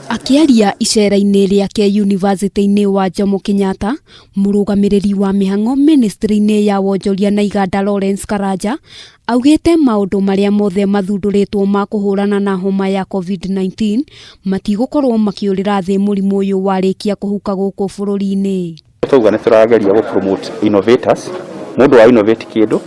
Akĩaria icera-inĩ rĩake yunivasĩtĩ-inĩ wa Jomo Kenyatta, mũrũgamĩrĩri wa mĩhang'o mĩnĩstrĩ-inĩ ya wonjoria na iganda Lawrence Karanja augĩte maũndũ marĩa mothe mathundũrĩtwo ma kũhũrana na homa ya COVID-19 matigũkorwo makĩũrĩra thĩ mũrimũ ũyũ warĩkia kũhuka gũkũ bũrũri-inĩ. Twauga nĩ tũrageria gũ promote innovators, mũndũ wa innovate kĩndũ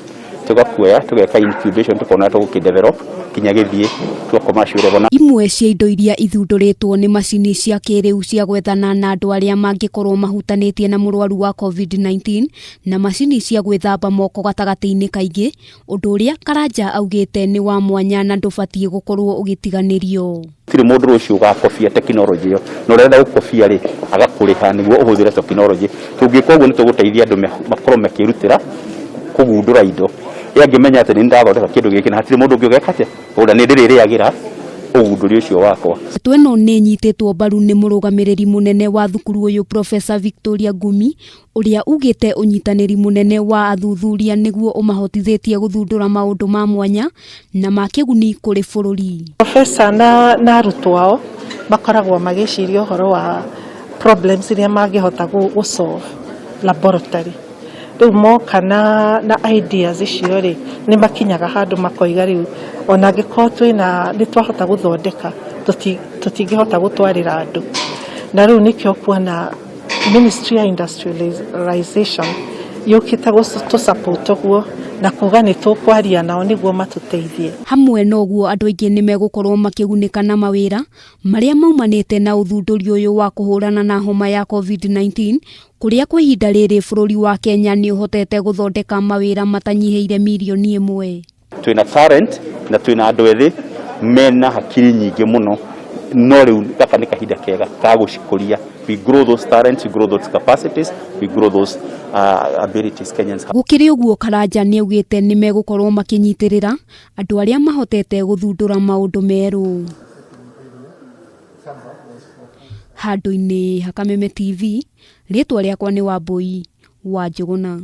tũgakuoya tũgeka incubation tũkona tũgũkĩ develop kinya gĩthiĩ to commercial level. Imwe cia indo iria ithundũrĩtwo nĩ macini cia kĩrĩu cia gwethana na andũ arĩa mangĩkorwo mahutanĩtie na mũrwaru wa COVID-19 na macini cia gwĩthamba moko gatagatĩ-inĩ kaingĩ, ũndũ ũrĩa Karanja augĩte nĩ wa mwanya na ndũbatiĩ gũkorwo ũgĩtiganĩrio. Gũtirĩ mũndũ rũciũ ũgakobia tekinoronjĩ ĩyo, na ũrĩa ũrenda gũkobia rĩ, agakũrĩha nĩguo ũhũthĩre tekinoronjĩ. Tũngĩka ũguo nĩ tũgũteithia andũ makorwo makĩrutĩra kũgundũra indo. Ĩ angĩmenya atĩ nĩ niĩ ndathondeka kĩndũ gĩkĩ na hatirĩ mũndũ ũngĩ ũgeka atĩa, ũgũra, nĩ ndĩrĩrĩagĩra ũgundũri ũcio wakwa. Ndeto ĩno nĩ ĩnyitĩtwo mbaru nĩ mũrũgamĩrĩri mũnene wa thukuru ũyũ Professor Victoria Ngumi ũrĩa ugĩte ũnyitanĩri mũnene wa athuthuria nĩguo ũmahotithĩtie gũthundũra maũndũ ma mwanya na ma kĩguni kũrĩ bũrũri. Professor na, na arutwo ao makoragwo magĩciria ũhoro wa problems iria mangĩhota gũ solve laboratory. Rĩu moka na, na ideas icio rĩ, nĩ makinyaga handũ makoiga rĩu ona angĩkorwo twĩna nĩ twahota gũthondeka tũtingĩhota gũtwarĩra andũ. Na rĩu nĩkĩo kuona Ministry ya Industrialization yũkĩte gũtũ support ũguo na kuga nĩ tũkwaria nao nĩguo matũteithie. Hamwe na ũguo andũ aingĩ nĩ megũkorwo makĩgunĩka na mawĩra marĩa maumanĩte na ũthundũri ũyũ wa kũhũrana na homa ya COVID-19 kũrĩa kwa ihinda rĩrĩ bũrũri wa Kenya nĩ ũhotete gũthondeka mawĩra matanyihĩire mirioni ĩmwe. Twĩna talent na twĩna andũ ethĩ mena hakiri nyingĩ mũno, no rĩu gaka nĩ kahinda kega ka gũcikũria. We grow those talents, we grow those capacities, we grow those abilities Kenyans have. Gũkĩrĩ ũguo Karanja nĩaugĩte nĩmegũkorwo makĩnyitĩrĩra andũ arĩa mahotete gũthundũra maũndũ merũ. Handũ-inĩ ha Kameme TV, rĩtwa rĩakwa nĩ Wambũi wa Njũgũna.